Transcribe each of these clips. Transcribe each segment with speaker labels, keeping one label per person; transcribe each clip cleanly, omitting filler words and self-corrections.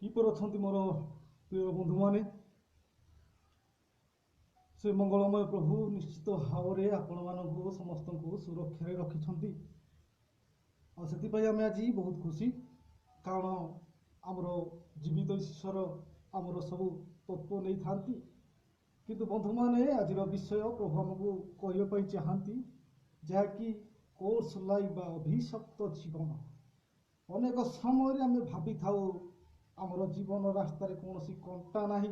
Speaker 1: କିପରି ଅଛନ୍ତି ମୋର ପ୍ରିୟ ବନ୍ଧୁମାନେ? ସେ ମଙ୍ଗଳମୟ ପ୍ରଭୁ ନିଶ୍ଚିତ ଭାବରେ ଆପଣମାନଙ୍କୁ ସମସ୍ତଙ୍କୁ ସୁରକ୍ଷାରେ ରଖିଛନ୍ତି, ଆଉ ସେଥିପାଇଁ ଆମେ ଆଜି ବହୁତ ଖୁସି, କାରଣ ଆମର ଜୀବିତ ଈଶ୍ୱର ଆମର ସବୁ ତତ୍ତ୍ୱ ନେଇଥାନ୍ତି। କିନ୍ତୁ ବନ୍ଧୁମାନେ, ଆଜିର ବିଷୟ ପ୍ରଭୁ ଆମକୁ କହିବା ପାଇଁ ଚାହାନ୍ତି, ଯାହାକି କୋର୍ସ ଲାଇଫ୍ ବା ଅଭିଶପ୍ତ ଜୀବନ। ଅନେକ ସମୟରେ ଆମେ ଭାବିଥାଉ ଆମର ଜୀବନ ରାସ୍ତାରେ କୌଣସି କଣ୍ଟା ନାହିଁ,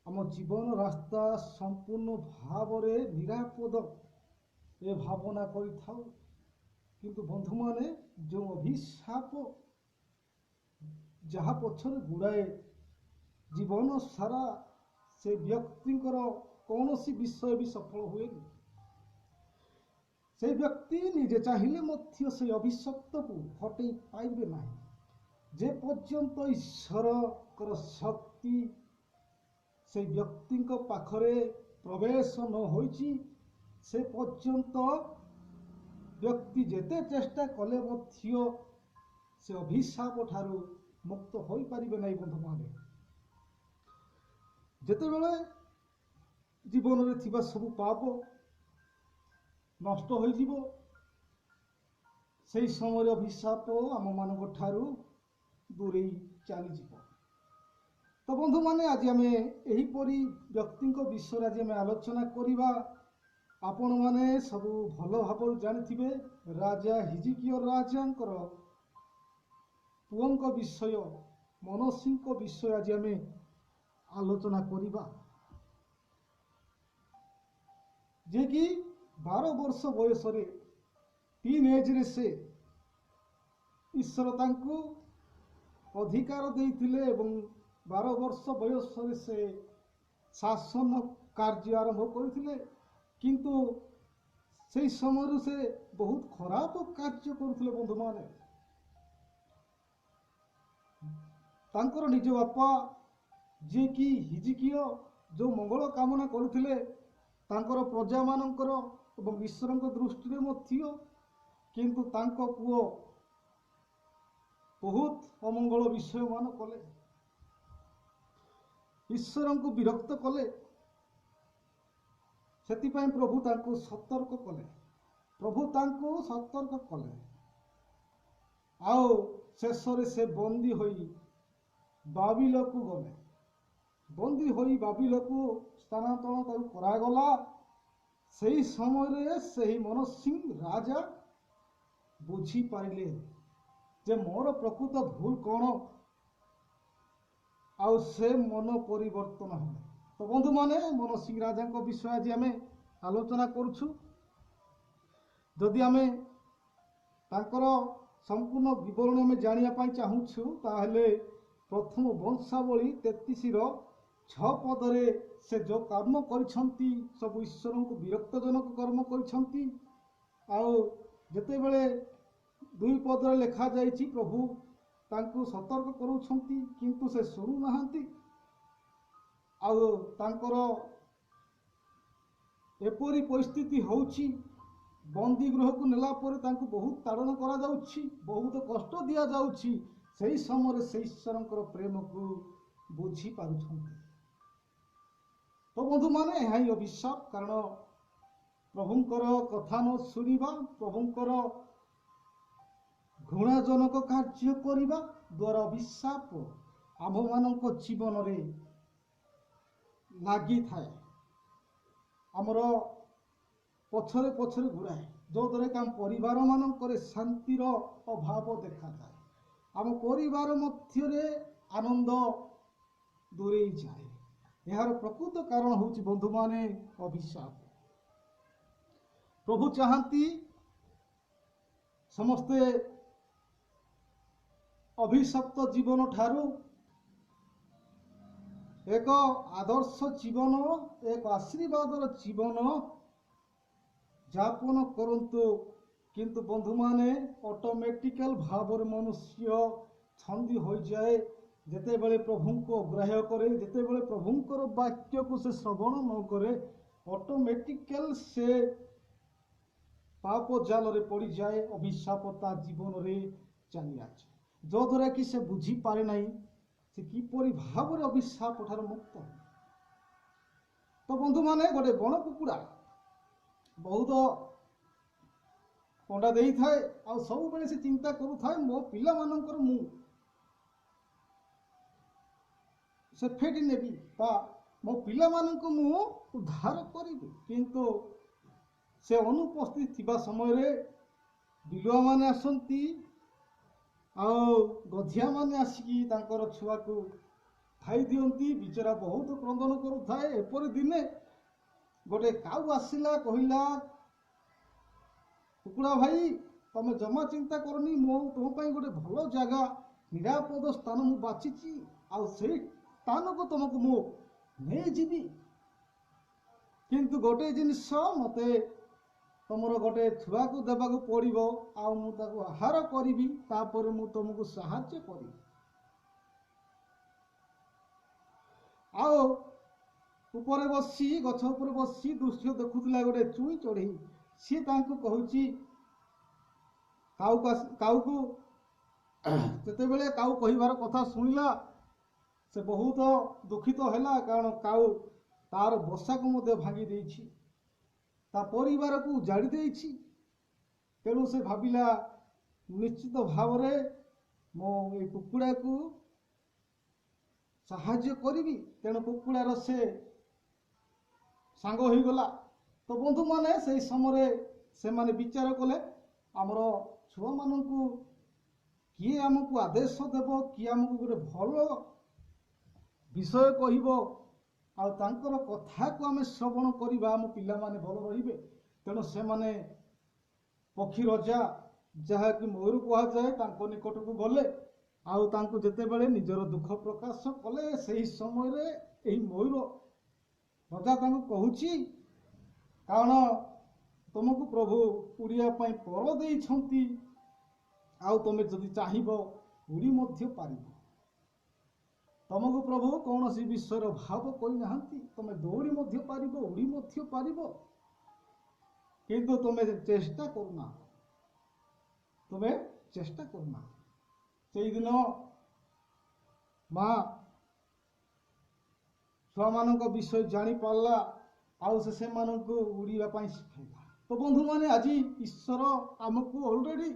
Speaker 1: ଆମ ଜୀବନ ରାସ୍ତା ସମ୍ପୂର୍ଣ୍ଣ ଭାବରେ ନିରାପଦ, ଏ ଭାବନା କରିଥାଉ। କିନ୍ତୁ ବନ୍ଧୁମାନେ, ଯେଉଁ ଅଭିଶାପ ଯାହା ପଛରେ ଗୁଡ଼ାଏ, ଜୀବନ ସାରା ସେ ବ୍ୟକ୍ତିଙ୍କର କୌଣସି ବିଷୟ ବି ସଫଳ ହୁଏନି। ସେ ବ୍ୟକ୍ତି ନିଜେ ଚାହିଁଲେ ମଧ୍ୟ ସେ ଅଭିଶପ୍ତକୁ ହଟେଇ ପାରିବେ ନାହିଁ, ଯେ ପର୍ଯ୍ୟନ୍ତ ଈଶ୍ୱରଙ୍କର ଶକ୍ତି ସେ ବ୍ୟକ୍ତିଙ୍କ ପାଖରେ ପ୍ରବେଶ ନ ହୋଇଛି, ସେ ପର୍ଯ୍ୟନ୍ତ ବ୍ୟକ୍ତି ଯେତେ ଚେଷ୍ଟା କଲେ ମଧ୍ୟ ସେ ଅଭିଶାପ ଠାରୁ ମୁକ୍ତ ହୋଇପାରିବେ ନାହିଁ। ବନ୍ଧୁମାନେ, ଯେତେବେଳେ ଜୀବନରେ ଥିବା ସବୁ ପାପ ନଷ୍ଟ ହୋଇଯିବ, ସେହି ସମୟରେ ଅଭିଶାପ ଆମମାନଙ୍କ ଠାରୁ ଦୂରେଇ ଚାଲିଯିବ। ତ ବନ୍ଧୁମାନେ, ଆଜି ଆମେ ଏହିପରି ବ୍ୟକ୍ତିଙ୍କ ବିଷୟରେ ଆଜି ଆମେ ଆଲୋଚନା କରିବା। ଆପଣମାନେ ସବୁ ଭଲ ଭାବରେ ଜାଣିଥିବେ ରାଜା ହିଜିକିୟ ରାଜାଙ୍କର ପୁଅଙ୍କ ବିଷୟ, ମନସିଙ୍କ ବିଷୟ ଆଜି ଆମେ ଆଲୋଚନା କରିବା, ଯିଏକି 12 ବର୍ଷ ବୟସରେ ଟିନ୍ ଏଜ୍ରେ ସେ ଈଶ୍ୱର ତାଙ୍କୁ ଅଧିକାର ଦେଇଥିଲେ ଏବଂ 12 ବର୍ଷ ବୟସରେ ସେ ଶାସନ କାର୍ଯ୍ୟ ଆରମ୍ଭ କରିଥିଲେ। କିନ୍ତୁ ସେହି ସମୟରୁ ସେ ବହୁତ ଖରାପ କାର୍ଯ୍ୟ କରୁଥିଲେ। ବନ୍ଧୁମାନେ, ତାଙ୍କର ନିଜ ବାପା ଯିଏକି ହିଜିକିୟ ଯେଉଁ ମଙ୍ଗଳ କାମନା କରୁଥିଲେ ତାଙ୍କର ପ୍ରଜାମାନଙ୍କର ଏବଂ ଈଶ୍ୱରଙ୍କ ଦୃଷ୍ଟିରେ ମଧ୍ୟ, କିନ୍ତୁ ତାଙ୍କ ପୁଅ ବହୁତ ଅମଙ୍ଗଳ ବିଷୟମାନ କଲେ, ଈଶ୍ୱରଙ୍କୁ ବିରକ୍ତ କଲେ। ସେଥିପାଇଁ ପ୍ରଭୁ ତାଙ୍କୁ ସତର୍କ କଲେ, ପ୍ରଭୁ ତାଙ୍କୁ ସତର୍କ କଲେ, ଆଉ ଶେଷରେ ସେ ବନ୍ଦୀ ହୋଇ ବାବିଲକୁ ଗଲେ। ବନ୍ଦୀ ହୋଇ ବାବିଲକୁ ସ୍ଥାନାନ୍ତରଣ ତାକୁ କରାଗଲା। ସେହି ସମୟରେ ସେହି ମନସିଂ ରାଜା ବୁଝିପାରିଲେ ଯେ ମୋର ପ୍ରକୃତ ଭୁଲ କ'ଣ, ଆଉ ସେ ମନ ପରିବର୍ତ୍ତନ ହେଲେ। ତ ବନ୍ଧୁମାନେ, ମନସିଂ ରାଜାଙ୍କ ବିଷୟ ଆଜି ଆମେ ଆଲୋଚନା କରୁଛୁ। ଯଦି ଆମେ ତାଙ୍କର ସମ୍ପୂର୍ଣ୍ଣ ବିବରଣୀ ଆମେ ଜାଣିବା ପାଇଁ ଚାହୁଁଛୁ, ତାହେଲେ ପ୍ରଥମ ବଂଶାବଳୀ 33ର 6 ପଦରେ ସେ ଯେଉଁ କର୍ମ କରିଛନ୍ତି ସବୁ ଈଶ୍ୱରଙ୍କୁ ବିରକ୍ତଜନକ କର୍ମ କରିଛନ୍ତି। ଆଉ ଯେତେବେଳେ 2 ପଦରେ ଲେଖାଯାଇଛି ପ୍ରଭୁ ତାଙ୍କୁ ସତର୍କ କରୁଛନ୍ତି, କିନ୍ତୁ ସେ ଶୁଣୁନାହାନ୍ତି, ଆଉ ତାଙ୍କର ଏପରି ପରିସ୍ଥିତି ହେଉଛି, ବନ୍ଦୀ ଗୃହକୁ ନେଲା ପରେ ତାଙ୍କୁ ବହୁତ ତାଡ଼ନା କରାଯାଉଛି, ବହୁତ କଷ୍ଟ ଦିଆଯାଉଛି। ସେହି ସମୟରେ ସେ ଈଶ୍ୱରଙ୍କର ପ୍ରେମକୁ ବୁଝିପାରୁଛନ୍ତି। ତ ବନ୍ଧୁମାନେ, ଏହା ହିଁ ଅଭିଶାପ, କାରଣ ପ୍ରଭୁଙ୍କର କଥା ନ ଶୁଣିବା, ପ୍ରଭୁଙ୍କର ଘୃଣାଜନକ କାର୍ଯ୍ୟ କରିବା ଦ୍ୱାରା ଅଭିଶାପ ଆମ୍ଭମାନଙ୍କ ଜୀବନରେ ଲାଗିଥାଏ, ଆମର ପଛରେ ପଛରେ ଘୁରାଏ, ଯଦ୍ୱାରା କି ଆମ ପରିବାରମାନଙ୍କରେ ଶାନ୍ତିର ଅଭାବ ଦେଖାଯାଏ, ଆମ ପରିବାର ମଧ୍ୟରେ ଆନନ୍ଦ ଦୂରେଇ ଯାଏ। ଏହାର ପ୍ରକୃତ କାରଣ ହେଉଛି ବନ୍ଧୁମାନେ ଅଭିଶାପ। ପ୍ରଭୁ ଚାହାନ୍ତି ସମସ୍ତେ ଅଭିଶପ୍ତ ଜୀବନ ଠାରୁ ଏକ ଆଦର୍ଶ ଜୀବନ, ଏକ ଆଶୀର୍ବାଦର ଜୀବନ ଯାପନ କରନ୍ତୁ। କିନ୍ତୁ ବନ୍ଧୁମାନେ, ଅଟୋମେଟିକାଲ ଭାବରେ ମନୁଷ୍ୟ ଛନ୍ଦି ହୋଇଯାଏ ଯେତେବେଳେ ପ୍ରଭୁଙ୍କୁ ଅଗ୍ରାହ୍ୟ କରେ, ଯେତେବେଳେ ପ୍ରଭୁଙ୍କର ବାକ୍ୟକୁ ସେ ଶ୍ରବଣ ନ କରେ, ଅଟୋମେଟିକାଲ ସେ ପାପ ଜାଲରେ ପଡ଼ିଯାଏ, ଅଭିଶାପ ତା ଜୀବନରେ ଚାଲି ଆସେ, ଯଦ୍ୱାରା କି ସେ ବୁଝିପାରେ ନାହିଁ ସେ କିପରି ଭାବରେ ଅଭିଶାପ ଠାରୁ ମୁକ୍ତ। ତ ବନ୍ଧୁମାନେ, ଗୋଟେ ବଣ କୁକୁଡ଼ା ବହୁତ ଅଣ୍ଡା ଦେଇଥାଏ, ଆଉ ସବୁବେଳେ ସେ ଚିନ୍ତା କରୁଥାଏ ମୋ ପିଲାମାନଙ୍କର ମୁଁ ସେଫେଟି ନେବି ବା ମୋ ପିଲାମାନଙ୍କୁ ମୁଁ ଉଦ୍ଧାର କରିବି। କିନ୍ତୁ ସେ ଅନୁପସ୍ଥିତ ଥିବା ସମୟରେ ବିଲୁଆମାନେ ଆସନ୍ତି ଆଉ ଗଧିଆମାନେ ଆସିକି ତାଙ୍କର ଛୁଆକୁ ଖାଇ ଦିଅନ୍ତି। ବିଚରା ବହୁତ କ୍ରନ୍ଦନ କରୁଥାଏ। ଏପରି ଦିନେ ଗୋଟେ କାଉ ଆସିଲା, କହିଲା, କୁକୁଡ଼ା ଭାଇ, ତମେ ଜମା ଚିନ୍ତା କରନି, ମୁଁ ତୁମ ପାଇଁ ଗୋଟେ ଭଲ ଜାଗା, ନିରାପଦ ସ୍ଥାନ ମୁଁ ବାଛିଛି, ଆଉ ସେଇ ସ୍ଥାନକୁ ତୁମକୁ ମୁଁ ନେଇଯିବି। କିନ୍ତୁ ଗୋଟେ ଜିନିଷ, ମୋତେ ତମର ଗୋଟେ ଛୁଆକୁ ଦେବାକୁ ପଡ଼ିବ, ଆଉ ମୁଁ ତାକୁ ଆହାର କରିବି, ତାପରେ ମୁଁ ତୁମକୁ ସାହାଯ୍ୟ କରିବି। ଆଉ ଉପରେ ବସି, ଗଛ ଉପରେ ବସି ଦୃଶ୍ୟ ଦେଖୁଥିଲା ଗୋଟେ ଚୁଇଁ ଚଢ଼େଇ। ସିଏ ତାଙ୍କୁ କହୁଛି କାଉକୁ, କାଉକୁ ଯେତେବେଳେ କାଉ କହିବାର କଥା ଶୁଣିଲା, ସେ ବହୁତ ଦୁଃଖିତ ହେଲା, କାରଣ କାଉ ତାର ବସାକୁ ମଧ୍ୟ ଭାଙ୍ଗି ଦେଇଛି, ତା ପରିବାରକୁ ଉଜାଡ଼ି ଦେଇଛି। ତେଣୁ ସେ ଭାବିଲା, ନିଶ୍ଚିତ ଭାବରେ ମୁଁ ଏଇ କୁକୁଡ଼ାକୁ ସାହାଯ୍ୟ କରିବି। ତେଣୁ କୁକୁଡ଼ାର ସେ ସାଙ୍ଗ ହୋଇଗଲା। ତ ବନ୍ଧୁମାନେ, ସେଇ ସମୟରେ ସେମାନେ ବିଚାର କଲେ, ଆମର ଛୁଆମାନଙ୍କୁ କିଏ ଆମକୁ ଆଦେଶ ଦେବ, କିଏ ଆମକୁ ଗୋଟେ ଭଲ ବିଷୟ କହିବ, ଆଉ ତାଙ୍କର କଥାକୁ ଆମେ ଶ୍ରବଣ କରିବା, ଆମ ପିଲାମାନେ ଭଲ ରହିବେ। ତେଣୁ ସେମାନେ ପକ୍ଷୀ ରଜା, ଯାହାକି ମୟୂର କୁହାଯାଏ, ତାଙ୍କ ନିକଟକୁ ଗଲେ। ଆଉ ତାଙ୍କୁ ଯେତେବେଳେ ନିଜର ଦୁଃଖ ପ୍ରକାଶ କଲେ, ସେହି ସମୟରେ ଏହି ମୟୂର ରଜା ତାଙ୍କୁ କହୁଛି, କାରଣ ତୁମକୁ ପ୍ରଭୁ ଉଡ଼ିବା ପାଇଁ ପର ଦେଇଛନ୍ତି, ଆଉ ତୁମେ ଯଦି ଚାହିଁବ ଉଡ଼ି ମଧ୍ୟ ପାରିବ। ତମକୁ ପ୍ରଭୁ କୌଣସି ବିଷୟର ଭାବ କରିନାହାନ୍ତି। ତମେ ଦୌଡ଼ି ମଧ୍ୟ ପାରିବ, ଉଡ଼ି ମଧ୍ୟ ପାରିବ, କିନ୍ତୁ ତୁମେ ଚେଷ୍ଟା କରୁନା, ତୁମେ ଚେଷ୍ଟା କରୁନା। ସେଇଦିନ ମା ଛୁଆମାନଙ୍କ ବିଷୟ ଜାଣିପାରିଲା, ଆଉ ସେ ସେମାନଙ୍କୁ ଉଡ଼ିବା ପାଇଁ ଶିଖାଇଲା। ତ ବନ୍ଧୁମାନେ, ଆଜି ଈଶ୍ୱର ଆମକୁ ଅଲରେଡ଼ି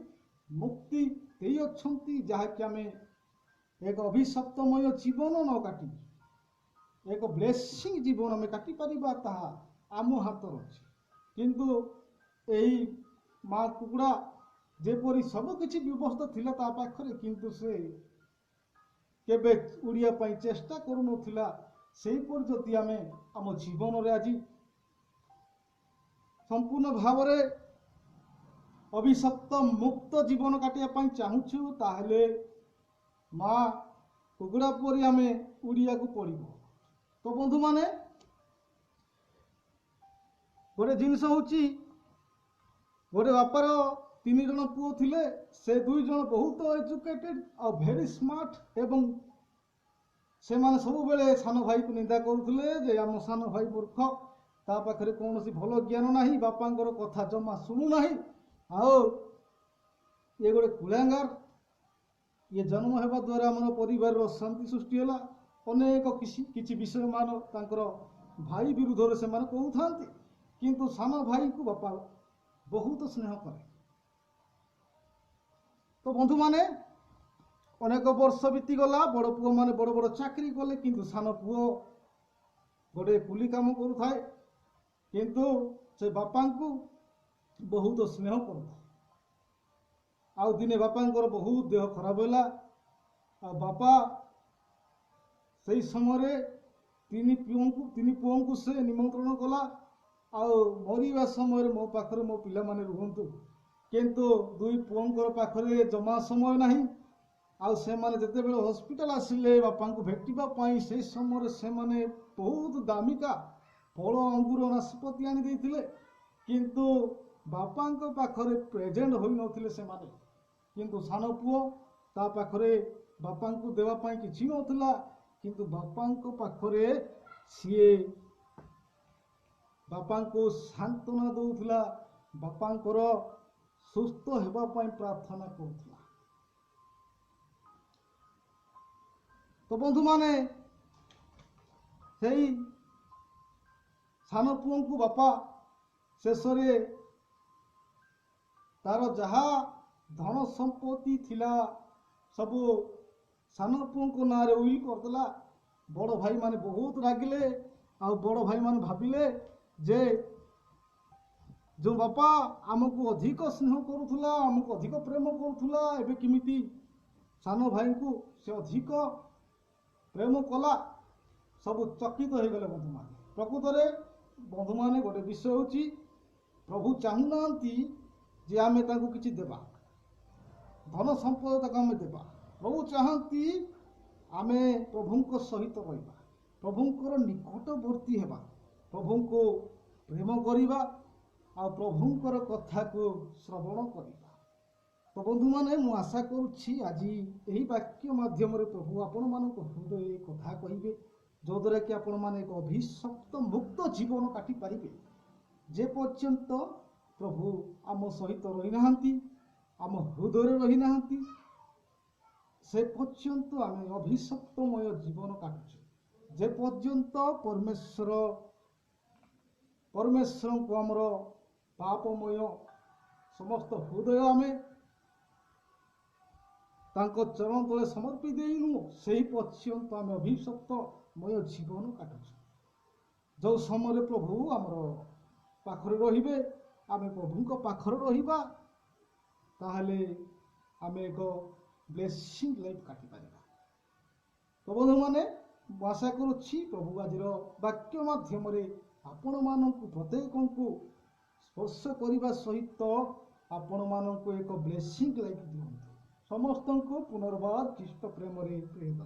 Speaker 1: ମୁକ୍ତି ଦେଇଅଛନ୍ତି, ଯାହାକି ଆମେ ଏକ ଅଭିଶପ୍ତମୟ ଜୀବନ ନ କାଟି ଏକ ବ୍ଲେସିଂ ଜୀବନ ଆମେ କାଟିପାରିବା, ତାହା ଆମ ହାତରେ ଅଛି। କିନ୍ତୁ ଏହି ମା କୁକୁଡ଼ା ଯେପରି ସବୁକିଛି ବ୍ୟବସ୍ଥା ଥିଲା ତା ପାଖରେ, କିନ୍ତୁ ସେ କେବେ ଉଡ଼ିବା ପାଇଁ ଚେଷ୍ଟା କରୁନଥିଲା, ସେହିପରି ଯଦି ଆମେ ଆମ ଜୀବନରେ ଆଜି ସମ୍ପୂର୍ଣ୍ଣ ଭାବରେ ଅଭିଶପ୍ତ ମୁକ୍ତ ଜୀବନ କାଟିବା ପାଇଁ ଚାହୁଁଛୁ, ତାହେଲେ ମା କୁକୁଡ଼ା ପରି ଆମେ ଉଡ଼ିବାକୁ ପଡ଼ିବ। ତ ବନ୍ଧୁମାନେ, ଗୋଟେ ଜିନିଷ ହେଉଛି, ଗୋଟେ ବାପାର 3 ଜଣ ପୁଅ ଥିଲେ। ସେ 2 ଜଣ ବହୁତ ଏଜୁକେଟେଡ୍ ଆଉ ଭେରି ସ୍ମାର୍ଟ, ଏବଂ ସେମାନେ ସବୁବେଳେ ସାନ ଭାଇକୁ ନିନ୍ଦା କରୁଥିଲେ ଯେ ଆମ ସାନ ଭାଇ ମୂର୍ଖ, ତା ପାଖରେ କୌଣସି ଭଲ ଜ୍ଞାନ ନାହିଁ, ବାପାଙ୍କର କଥା ଜମା ଶୁଣୁନାହିଁ, ଆଉ ଇଏ ଗୋଟେ କୁଳାଙ୍ଗାର, ଇଏ ଜନ୍ମ ହେବା ଦ୍ୱାରା ଆମର ପରିବାରର ଅଶାନ୍ତି ସୃଷ୍ଟି ହେଲା। ଅନେକ କିଛି କିଛି ବିଷୟମାନ ତାଙ୍କର ଭାଇ ବିରୁଦ୍ଧରେ ସେମାନେ କହୁଥାନ୍ତି। କିନ୍ତୁ ସାନ ଭାଇକୁ ବାପା ବହୁତ ସ୍ନେହ କରେ। ତ ବନ୍ଧୁମାନେ, ଅନେକ ବର୍ଷ ବିତିଗଲା। ବଡ଼ ପୁଅମାନେ ବଡ଼ ବଡ଼ ଚାକିରି କଲେ, କିନ୍ତୁ ସାନ ପୁଅ ଗୋଟେ କୁଲି କାମ କରୁଥାଏ, କିନ୍ତୁ ସେ ବାପାଙ୍କୁ ବହୁତ ସ୍ନେହ କରୁଥାଏ। ଆଉ ଦିନେ ବାପାଙ୍କର ବହୁତ ଦେହ ଖରାପ ହେଲା, ଆଉ ବାପା ସେଇ ସମୟରେ 3 ପୁଅଙ୍କୁ ସେ ନିମନ୍ତ୍ରଣ କଲା, ଆଉ ମରିବା ସମୟରେ ମୋ ପାଖରେ ମୋ ପିଲାମାନେ ରୁହନ୍ତୁ। କିନ୍ତୁ 2 ପୁଅଙ୍କର ପାଖରେ ଜମା ସମୟ ନାହିଁ। ଆଉ ସେମାନେ ଯେତେବେଳେ ହସ୍ପିଟାଲ ଆସିଲେ ବାପାଙ୍କୁ ଭେଟିବା ପାଇଁ, ସେଇ ସମୟରେ ସେମାନେ ବହୁତ ଦାମିକା ଫଳ, ଅଙ୍ଗୁର, ନାସପତି ଆଣି ଦେଇଥିଲେ, କିନ୍ତୁ ବାପାଙ୍କ ପାଖରେ ପ୍ରେଜେଣ୍ଟ ହୋଇନଥିଲେ ସେମାନେ। କିନ୍ତୁ ସାନ ପୁଅ, ତା ପାଖରେ ବାପାଙ୍କୁ ଦେବା ପାଇଁ କିଛି ନଥିଲା, କିନ୍ତୁ ବାପାଙ୍କ ପାଖରେ ସିଏ ବାପାଙ୍କୁ ସାନ୍ତ୍ୱନା ଦେଉଥିଲା, ବାପାଙ୍କର ସୁସ୍ଥ ହେବା ପାଇଁ ପ୍ରାର୍ଥନା କରୁଥିଲା। ତ ବନ୍ଧୁମାନେ, ସେଇ ସାନ ପୁଅଙ୍କୁ ବାପା ଶେଷରେ ତାର ଯାହା ଧନ ସମ୍ପତ୍ତି ଥିଲା ସବୁ ସାନ ପୁଅଙ୍କ ନାଁରେ will କରିଦେଲା। ବଡ଼ ଭାଇମାନେ ବହୁତ ରାଗିଲେ, ଆଉ ବଡ଼ ଭାଇମାନେ ଭାବିଲେ ଯେ ଯେଉଁ ବାପା ଆମକୁ ଅଧିକ ସ୍ନେହ କରୁଥିଲା, ଆମକୁ ଅଧିକ ପ୍ରେମ କରୁଥିଲା, ଏବେ କେମିତି ସାନ ଭାଇଙ୍କୁ ସେ ଅଧିକ ପ୍ରେମ କଲା। ସବୁ ଚକିତ ହେଇଗଲେ ବନ୍ଧୁମାନେ। ପ୍ରକୃତରେ ବନ୍ଧୁମାନେ, ଗୋଟେ ବିଷୟ ହେଉଛି ପ୍ରଭୁ ଚାହୁଁନାହାନ୍ତି ଯେ ଆମେ ତାଙ୍କୁ କିଛି ଦେବା, ଧନ ସମ୍ପଦ ତାକୁ ଆମେ ଦେବା। ପ୍ରଭୁ ଚାହାନ୍ତି ଆମେ ପ୍ରଭୁଙ୍କ ସହିତ ରହିବା, ପ୍ରଭୁଙ୍କର ନିକଟବର୍ତ୍ତୀ ହେବା, ପ୍ରଭୁଙ୍କୁ ପ୍ରେମ କରିବା ଆଉ ପ୍ରଭୁଙ୍କର କଥାକୁ ଶ୍ରବଣ କରିବା। ତ ବନ୍ଧୁମାନେ, ମୁଁ ଆଶା କରୁଛି ଆଜି ଏହି ବାକ୍ୟ ମାଧ୍ୟମରେ ପ୍ରଭୁ ଆପଣମାନଙ୍କ ହୃଦୟରେ କଥା କହିବେ, ଯଦ୍ୱାରା କି ଆପଣମାନେ ଏକ ଅଭିଶପ୍ତ ମୁକ୍ତ ଜୀବନ କାଟିପାରିବେ। ଯେ ପର୍ଯ୍ୟନ୍ତ ପ୍ରଭୁ ଆମ ସହିତ ରହିନାହାନ୍ତି, ଆମ ହୃଦୟରେ ରହିନାହାନ୍ତି, ସେ ପର୍ଯ୍ୟନ୍ତ ଆମେ ଅଭିଶପ୍ତମୟ ଜୀବନ କାଟୁଛୁ। ଯେ ପର୍ଯ୍ୟନ୍ତ ପରମେଶ୍ୱରଙ୍କୁ ଆମର ପାପମୟ ସମସ୍ତ ହୃଦୟ ଆମେ ତାଙ୍କ ଚରଣ ତଳେ ସମର୍ପି ଦେଇନୁ, ସେହି ପର୍ଯ୍ୟନ୍ତ ଆମେ ଅଭିଶପ୍ତମୟ ଜୀବନ କାଟୁଛୁ। ଯେଉଁ ସମୟରେ ପ୍ରଭୁ ଆମର ପାଖରେ ରହିବେ, ଆମେ ପ୍ରଭୁଙ୍କ ପାଖରେ ରହିବା, ତାହେଲେ ଆମେ ଏକ ବ୍ଲେସିଂ ଲାଇଫ୍ କାଟିପାରିବା। ତ ବନ୍ଧୁମାନେ, ମୁଁ ଆଶା କରୁଛି ପ୍ରଭୁ ଆଜିର ବାକ୍ୟ ମାଧ୍ୟମରେ ଆପଣମାନଙ୍କୁ ପ୍ରତ୍ୟେକଙ୍କୁ ସ୍ପର୍ଶ କରିବା ସହିତ ଆପଣମାନଙ୍କୁ ଏକ ବ୍ଲେସିଂ ଲାଇଫ୍ ଦିଅନ୍ତୁ। ସମସ୍ତଙ୍କୁ ପୁନର୍ବାର ଖ୍ରୀଷ୍ଟ ପ୍ରେମରେ ପ୍ରେରିତ।